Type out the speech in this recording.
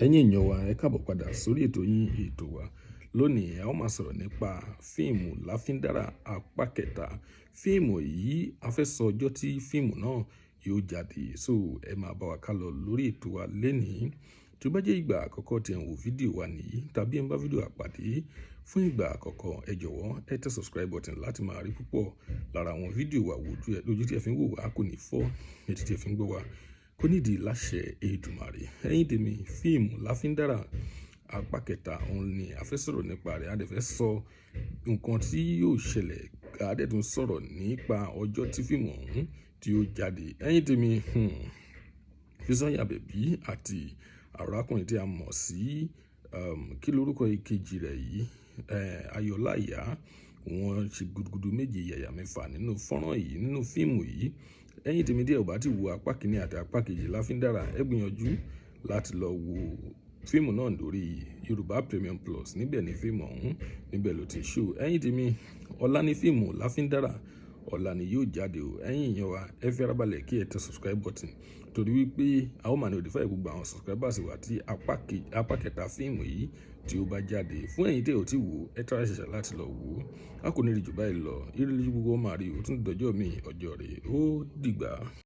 Ẹ̀yin èèyàn wa, ẹ káàbọ̀ padà sórí ètò yín, ètò wa. Lónìí, a ó máa sọ̀rọ̀ nípa fíìmù Láfíndárà apá kẹta. Fíìmù yìí, a fẹ́ sọ ọjọ́ tí fíìmù náà yóò jáde. So ẹ máa bá wa kálọ lórí ètò wa lénìí. Tí ó bá jẹ́ ìgbà àkọ́kọ́ tí ẹ̀ ń wo fídíò wa nìyí, tàbí ẹ ń bá fídíò wa pàdé fún ìgbà àkọ́kọ́, ẹ jọ̀wọ́ ẹ tẹ subscribe button láti máa rí púpọ̀ lára àwọn fídíò wa wò. Ojú tí ẹ fi ń wò wá kò ní fọ́, etí tí ẹ fi ń gbọ́ wá kò ní di láṣẹ Èdùmàrè. Ẹ̀yin tèmi, fíìmù Láfíndárà apá kẹta òun ni a fẹ́ sọ̀rọ̀ nípa rẹ̀. A dẹ̀ fẹ́ sọ nǹkan tí yóò ṣẹlẹ̀, a dẹ̀ tún sọ̀rọ̀ nípa ọjọ́ tí fíìmù ọ̀hún tí ó jáde. Ẹ̀yin tèmi, Fisáyọ̀ Àbẹ̀bí àti arákùnrin tí a mọ̀ sí, kí lórúkọ ìkejì rẹ̀ yìí, Ayọ̀ Ọláìyá, wọ́n ṣe gudugudu méje yàyà mẹ́fà nínú fọ́nrán yìí, nínú fíìmù yìí. Ẹ̀yin tèmi, díẹ̀ ò bá ti wo apá kìíní àti apá kejì Láfíndárà, ẹ gbìyànjú láti lọ wo fíìmù náà lórí Yorùbá Premium Plus. Níbẹ̀ ni fíìmù ọ̀hún, níbẹ̀ ló ti show. Ẹ̀yin tèmi, ọ̀la ni fíìmù Láfíndárà, ọ̀la ni yóò jáde o. Ẹ̀yin èèyàn wa, ẹ fi ara balẹ̀ kí ẹ tẹ subscribe button, torí wípé a ó máa notify gbogbo àwọn subscribers wa tí apá kẹta fíìmù yìí tí ó bá jáde. Fún ẹ̀yin tí ẹ ò tí wò, ẹ tara ṣẹ̀ṣẹ̀ láti lọ wò ó. A kò ní rí jù báyìí lọ. Ire lójú gbogbo máa rí. Ó tún dọjọ́ mi, ọjọ́ rẹ̀ ó dìgbà.